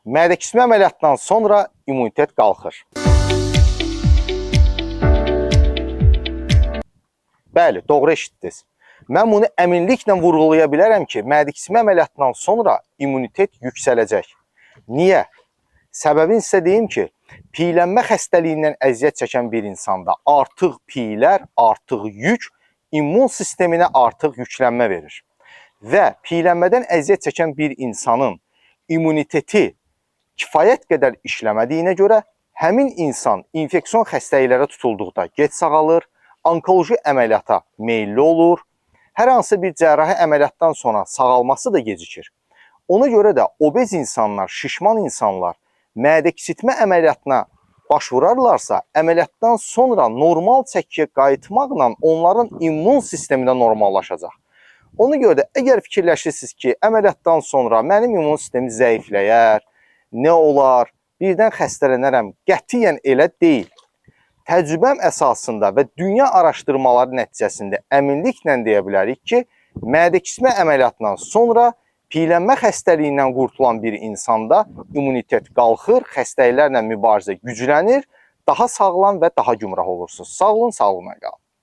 Mədə kiçiltmə əməliyyatından sonra immunitet qalxır. Bəli, doğru eşitdiniz. Mən bunu əminliklə vurğulaya bilərəm ki, mədə kiçiltmə əməliyyatından sonra immunitet yüksələcək. Niyə? Səbəbini sizə deyim ki, piylənmə xəstəliyindən əziyyət çəkən bir insanda artıq piylər, artıq yük immun sisteminə artıq yüklənmə verir. Və piylənmədən əziyyət çəkən bir insanın immuniteti kifayət qədər işləmədiyinə görə həmin insan infeksion xəstəliklərə tutulduqda gec sağalır, onkoloji əməliyyata meyilli olur, hər hansı bir cərrahi əməliyyatdan sonra sağalması da gecikir. Ona görə də obez insanlar, şişman insanlar mədə kiçiltmə əməliyyatına baş vurarlarsa, əməliyyatdan sonra normal çəkiyə qayıtmaqla onların immun sistemi də normallaşacaq. Ona görə də əgər fikirləşirsiniz ki, əməliyyatdan sonra mənim immun sistemim zəifləyər, nə olar, birdən xəstələnərəm, qətiyyən elə deyil. Təcrübəm əsasında və dünya araşdırmaları nəticəsində əminliklə deyə bilərik ki, mədə kiçiltmə əməliyyatından sonra piylənmə xəstəliyindən qurtulan bir insanda immunitet qalxır, xəstəliklərlə mübarizə güclənir, daha sağlam və daha gümrah olursunuz. Sağ olun, sağlıqla qalın.